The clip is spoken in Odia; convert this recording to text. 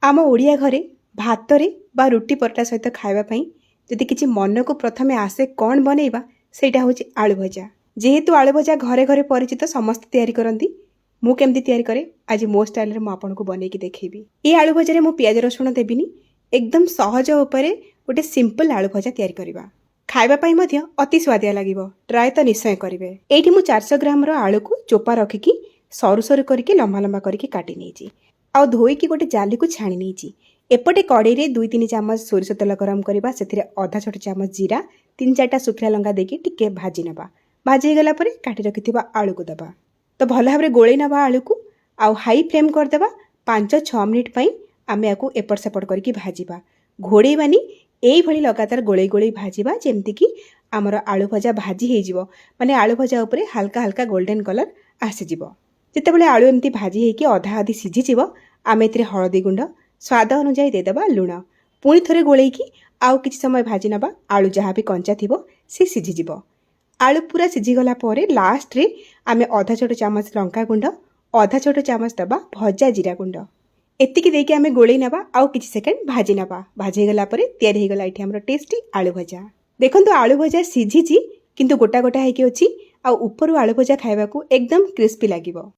ଆମ ଓଡ଼ିଆ ଘରେ ଭାତରେ ବା ରୁଟି ପରଟା ସହିତ ଖାଇବା ପାଇଁ ଯଦି କିଛି ମନକୁ ପ୍ରଥମେ ଆସେ କ'ଣ ବନେଇବା, ସେଇଟା ହେଉଛି ଆଳୁ ଭଜା। ଯେହେତୁ ଆଳୁ ଭଜା ଘରେ ଘରେ ପରିଚିତ, ସମସ୍ତେ ତିଆରି କରନ୍ତି। ମୁଁ କେମିତି ତିଆରି କରେ, ଆଜି ମୋ ଷ୍ଟାଇଲରେ ମୁଁ ଆପଣଙ୍କୁ ବନେଇକି ଦେଖେଇବି। ଏଇ ଆଳୁ ଭଜାରେ ମୁଁ ପିଆଜ ରସୁଣ ଦେବିନି। ଏକଦମ ସହଜ ଉପରେ ଗୋଟେ ସିମ୍ପଲ୍ ଆଳୁ ଭଜା ତିଆରି କରିବା। ଖାଇବା ପାଇଁ ମଧ୍ୟ ଅତି ସୁଆଦିଆ ଲାଗିବ। ଟ୍ରାଏ ତ ନିଶ୍ଚୟ କରିବେ। ଏଇଠି ମୁଁ 400 ଗ୍ରାମର ଆଳୁକୁ ଚୋପା ରଖିକି ସରୁ ସରୁ କରିକି, ଲମ୍ବା ଲମ୍ବା କରିକି କାଟି ନେଇଛି ଆଉ ଧୋଇକି ଗୋଟେ ଜାଲିକୁ ଛାଣି ନେଇଛି। ଏପଟେ କଡ଼େଇରେ 2-3 ଚାମଚ ସୋରିଷ ତେଲ ଗରମ କରିବା। ସେଥିରେ ଅଧା ଛୋଟ ଚାମଚ ଜିରା, ତିନି ଚାରିଟା ଶୁଖିଲା ଲଙ୍କା ଦେଇକି ଟିକେ ଭାଜି ନେବା। ଭାଜି ହେଇଗଲା ପରେ କାଟି ରଖିଥିବା ଆଳୁକୁ ଦେବା। ତ ଭଲ ଭାବରେ ଗୋଳେଇ ନେବା ଆଳୁକୁ ଆଉ ହାଇ ଫ୍ଲେମ୍ କରିଦେବା। 5-6 ମିନିଟ୍ ପାଇଁ ଆମେ ୟାକୁ ଏପଟ ସେପଟ କରିକି ଭାଜିବା। ଘୋଡ଼େଇବାନି, ଏଇଭଳି ଲଗାତାର ଗୋଳେଇ ଗୋଳେଇ ଭାଜିବା, ଯେମିତିକି ଆମର ଆଳୁ ଭଜା ଭାଜି ହେଇଯିବ, ମାନେ ଆଳୁ ଭଜା ଉପରେ ହାଲକା ହାଲକା ଗୋଲ୍ଡେନ୍ କଲର୍ ଆସିଯିବ। ଯେତେବେଳେ ଆଳୁ ଏମିତି ଭାଜି ହେଇକି ଅଧା ଅଧି ସିଝିଯିବ, ଆମେ ଏଥିରେ ହଳଦୀ ଗୁଣ୍ଡ, ସ୍ୱାଦ ଅନୁଯାୟୀ ଦେଇଦେବା ଲୁଣ। ପୁଣି ଥରେ ଗୋଳେଇକି ଆଉ କିଛି ସମୟ ଭାଜି ନେବା। ଆଳୁ ଯାହା ବି କଞ୍ଚା ଥିବ, ସେ ସିଝିଯିବ। ଆଳୁ ପୁରା ସିଝିଗଲା ପରେ ଲାଷ୍ଟରେ ଆମେ ଅଧା ଛୋଟ ଚାମଚ ଲଙ୍କା ଗୁଣ୍ଡ, ଅଧା ଛୋଟ ଚାମଚ ଦେବା ଭଜା ଜିରା ଗୁଣ୍ଡ। ଏତିକି ଦେଇକି ଆମେ ଗୋଳେଇ ନେବା ଆଉ କିଛି ସେକେଣ୍ଡ ଭାଜି ନେବା। ଭାଜି ହେଇଗଲା ପରେ ତିଆରି ହେଇଗଲା ଏଇଠି ଆମର ଟେଷ୍ଟି ଆଳୁ ଭଜା। ଦେଖନ୍ତୁ, ଆଳୁ ଭଜା ସିଝିଛି କିନ୍ତୁ ଗୋଟା ଗୋଟା ହେଇକି ଅଛି ଆଉ ଉପରୁ ଆଳୁ ଭଜା ଖାଇବାକୁ ଏକଦମ କ୍ରିସ୍ପି ଲାଗିବ।